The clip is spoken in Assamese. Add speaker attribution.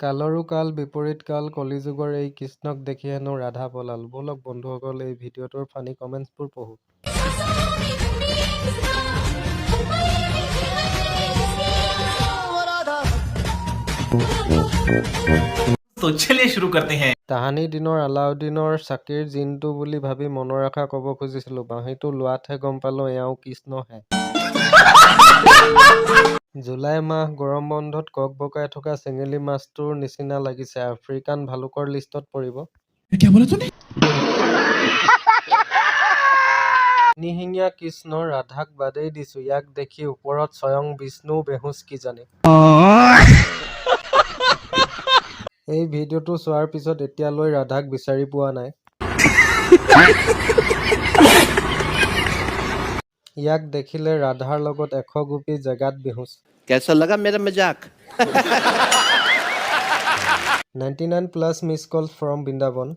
Speaker 1: কালৰো কাল বিপৰীত কাল কলিযুগৰ এই কৃষ্ণক দেখি হেনো ৰাধা পলাল। ব'লক বন্ধুসকল, এই ভিডিঅ'টোৰ ফানী কমেণ্টছবোৰ পঢ়োঁ।
Speaker 2: तो चलिए शुरू करते हैं।
Speaker 1: তাহানি দিনৰ আলাউদ্দিনৰ চাকিৰ জিনটো বুলি ভাবি মনৰ আশা ক'ব খুজিছিলোঁ, বাঁহীটো লোৱাতহে গম পালোঁ এওঁ কৃষ্ণহে। জুলাই মাহ গৰম বন্ধত ককবকাই থকা চেঙেলী মাছটোৰ নিচিনা লাগিছে, আফ্ৰিকান ভালুকৰ লিষ্টত পৰিব। তিনিশিঙীয়া কৃষ্ণ ৰাধাক বাদেই দিছোঁ, ইয়াক দেখি ওপৰত স্বয়ং বিষ্ণুও বেহুচ কিজানি। এই ভিডিঅ'টো চোৱাৰ পিছত এতিয়ালৈ ৰাধাক বিচাৰি পোৱা নাই। ইয়াক দেখিলে ৰাধাৰ লগত 100 গোপী জেগাত বেহুচ।
Speaker 3: कैसा लगा मेरा मजाक?
Speaker 1: 99 plus miss call from Vrindavan.